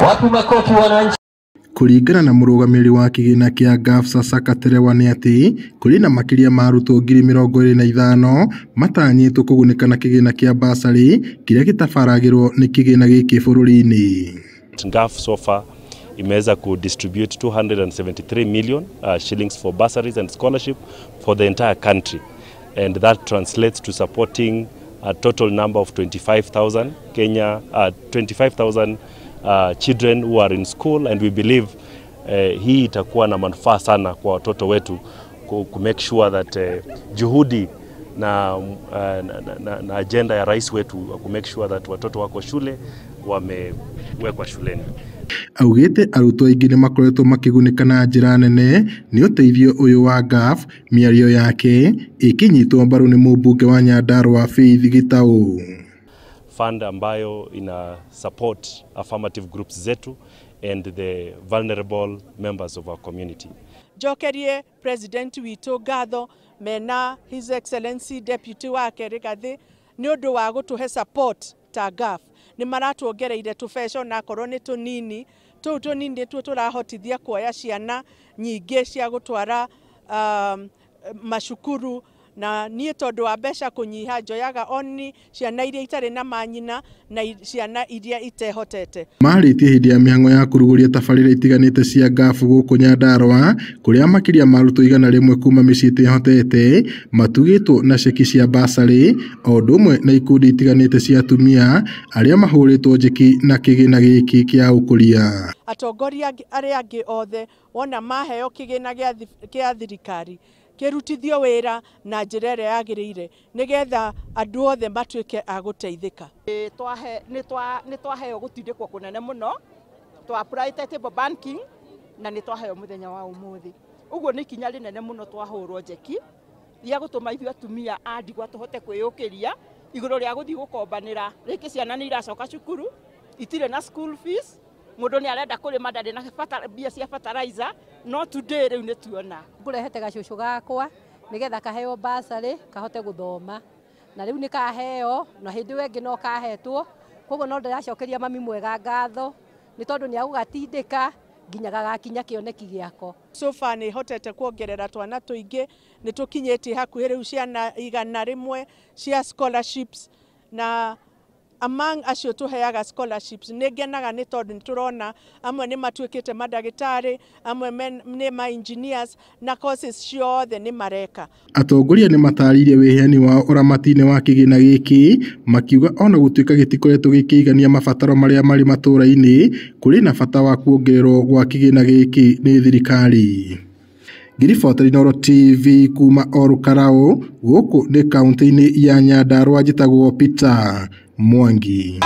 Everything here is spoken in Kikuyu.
Wapi makofi wananchi? Kũringana na mũrũgamĩrĩri wa kĩgĩna kĩa NGAAF Sasa Katerewa nĩ atĩ kũrĩ na makĩria ma arutwo 25,000 matanyĩtwo kũgunĩka na kĩgĩna kĩa basarĩ kĩrĩa gĩtabaragĩrwo nĩ kĩgĩna gĩkĩ bũrũri-inĩ. NGAAF so far imeweza kudistribute 273 million shillings for bursaries and scholarship for the entire country, and that translates to supporting a total number of 25,000 Kenya 25,000 children who are in school, and we believe hii itakuwa na manufaa sana kwa watoto wetu ku make sure that juhudi na agenda ya rais wetu ku make sure that watoto wako shule wamewekwa shuleni. Augĩte arutwo aingĩ nĩ makoretwo makĩgunĩka na njĩra nene nĩ ũteithio ũyũ wa NGAAF. Mĩario yake ĩkĩnyitwo mbaru nĩ mũmbunge wa Nyandarua Faith Gitau. Fund ambayo ina support affirmative groups zetu and the vulnerable members of our community. Njokerie president witũ ngatho mena His Excellency Deputy wake Rigathi nĩ ũndũ wa gũtũhe support ta NGAAF. Nĩ maratuongereire tũbeca onakorwo nĩ tũnini, tũu tũnini nĩtuo tũrahotithia kuoya ciana nyingĩ cia gũtwara macukuru, na niĩ tondũ wa mbeca kũnyiha njoyaga oni ciana iria itarĩ na manyina na ciana iria itehotete. Marĩtie hĩndĩ ya mĩhang'o ya kũrugũria tabarĩra itiganĩte cia NGAAF gũkũ Nyandarua kũrĩa makĩria ma arutwo 100 kuma mĩciĩ ĩtehotete matugĩtwo na ceki cia basarĩ o ũndũ ũmwe na ikundi itiganĩte cia atumia arĩa mahũrĩtwo njeki na kĩgĩna gĩkĩ kĩa ũkũria. Atongoria arĩa angĩ othe wona maheo kĩgĩna gĩa thirikari kĩrutithio wĩra na njĩra ĩrĩa yagĩrĩire nĩgetha andũ othe matuĩke a gũteithĩka. Nĩ twaheo gũtindĩkwo kũnene mũno, twa apply table banking na nĩ twaheo mũthenya wa ũmũthĩ. Ũguo nĩ ikinya rĩnene mũno twahũrwo njeki rĩa gũtũma ithuĩ atumia a ndigwa tũhote kwĩyũkĩria igũrũ rĩa gũthiĩ gũkombanĩra. Rĩngĩ ciana nĩ iracoka cukuru itirĩ na school fees, mũndũ nĩ arenda kũrĩma ndarĩ na mbia cia fertilizer, no today rĩu nĩ tuona. Ngũrehete gacũcũ gakwa nĩgetha kaheo basarĩ kahote gũthoma, na rĩu nĩ kaheo na hĩndĩ ĩyo ĩngĩ no kahetwo, koguo no ndĩracokeria mami mwega ngatho nĩ tondũ nĩ agũgatindĩka nginya gagakinya kĩoneki gĩako. So far nĩ hotete kuongerera twana tũingĩ, nĩ tũkinyĩtie hakuhĩ rĩu ciana 100 cia scholarships, na among acio tũheaga scholarships nĩ ngenaga nĩ tondũ nĩ tũrona amwe nĩ matuĩkĩte mandagĩtarĩ, amwe nĩ ma engineers na courses ciothe nĩ mareka. Atongoria nĩ matarĩirie wĩheani wao ũramati-inĩ wa kĩgĩna gĩkĩ makiuga ona gũtuĩka gĩtikoretwo gĩkĩigania mabataro marĩa marĩ matũũra-inĩ, kũrĩ na bata wa kuongererwo gwa kĩgĩna gĩkĩ nĩ thirikari. Ngiribota Inooro TV kuma Olkalou gũkũ nĩ kaunti-inĩ ya Nyandarua, njĩtagwo Peter Mwangi.